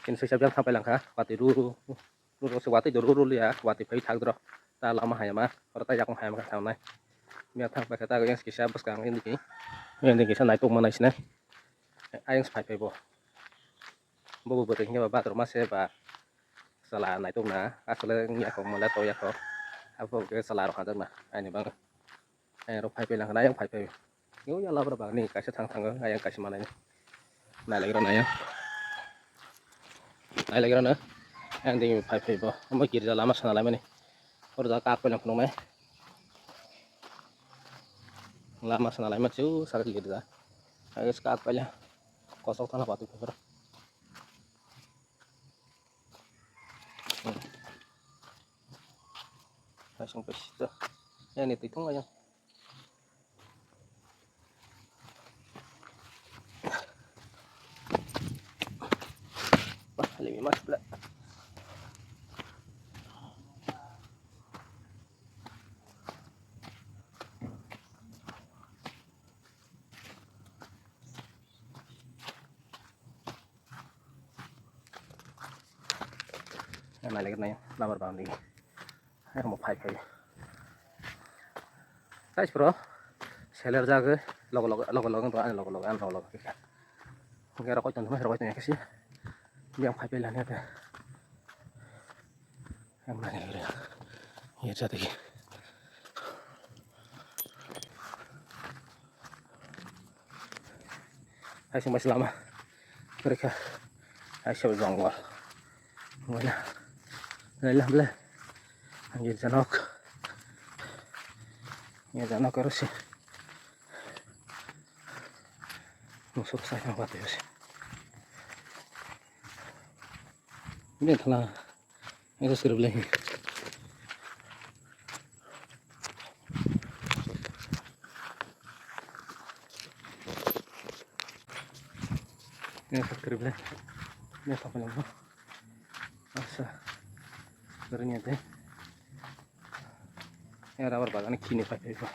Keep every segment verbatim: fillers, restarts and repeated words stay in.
Chini soisa biyang thang pailangkha, watwi ru ru ru ru se watwi do ru ru liya, watwi phai thak dro. Ta lama hayama, oro ta yakung hayama kha thangnai. Biyang thang paikha ta yang kisa bwskang yang diki. Yang diki sa naituk manai sinai. Ayang phai phai bo. Bo bo bwtwi hwnkhe ba bathroom ma se ba. Chwla naituk na, asole wngya kho, mole to ya kho. Abo khe chwla rok hajak na, aini bagwi. Ayang rok phai phai lang, ayang phai phai. Yo ya labra bagni kaisa thang thango, ayang kaisa manai. Nai lai gra na ayang. Nai lai gra na. Ayang ding phai phai bo. Omo girja lama sana lai mani. Oro da kak phai lang phunuk nai. Lama sana lai ma chu saka girja. Ayang kak phai lang. Kosok thana patu phai. Hai song pes to. Ya ni twi thung aja. Wah, lebih mas pula. Nai lagi nai, labar bang lagi. Yang mau phai phai. Guys, bro, seller jaga, logo logo, logo logo, logo logo, logo logo. Oke, rokoi tong, rokoi tong, kasi. Yang phai phai lagi ada. Yang mana ya? Ya, jadi. Hai sung bai lama. Mereka. Hai sung jongol. Wala. Wala bla. Angin janok. Ya janok harus sih. Musuh saya apa tuh sih? Ini telah. Ini script lagi. Ini script lagi. Ini apa lagi? Asa. Ternyata. Ya rubber bagan kini pakai itu.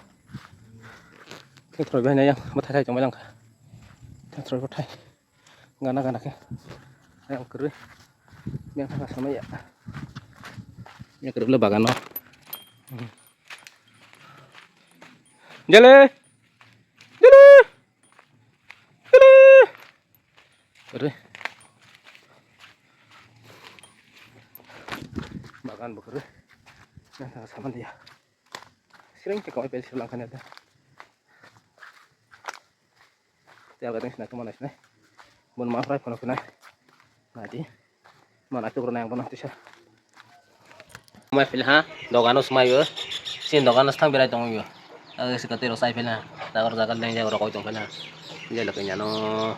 Ini terus banyak yang betai-tai cuma yang. Ini terus betai. Gana gana khe. Ayang kwrwi. Yang thaka sama ya. Yang kwrwi le bagano. Jale. Jale. Jale. Kwrwi. Bagan bo kwrwi. Yang thaka sama dia. Sering cek kau pel silang kan ada. Tiap kadang sini aku mana sini. Bun maaf rai kono kena. Nanti. Mana aku pernah yang pernah tuh sih. Mai phil ha, dogano smai yo. Sin dogano stang berai tong yo. Ag se kate ro sai phil ha. Dagar dagar deng jagar rokoi tong phil ha. Je lake nyano.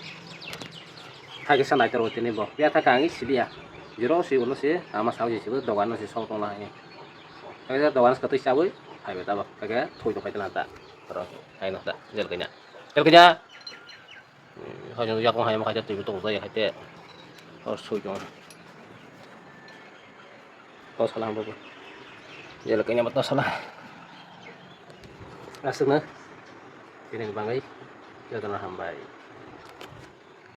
Thake sa nai toro tini bo. Ya thaka angi silia. Jero si ulo si ama sao si dogano si sok tong la. Kage dogan se katwi chabwi phaibai tabok. Kage thwi tongphai tongna ta. Oro hai no ta. Jel kanya. Jel kanya. Hai no yakung hai ma khaite twi tong jai khaite. Or sui tong. To sala hambo. Jel kanya ma to sala. Aswk na. Tini bangwi. Jel kanya hambai.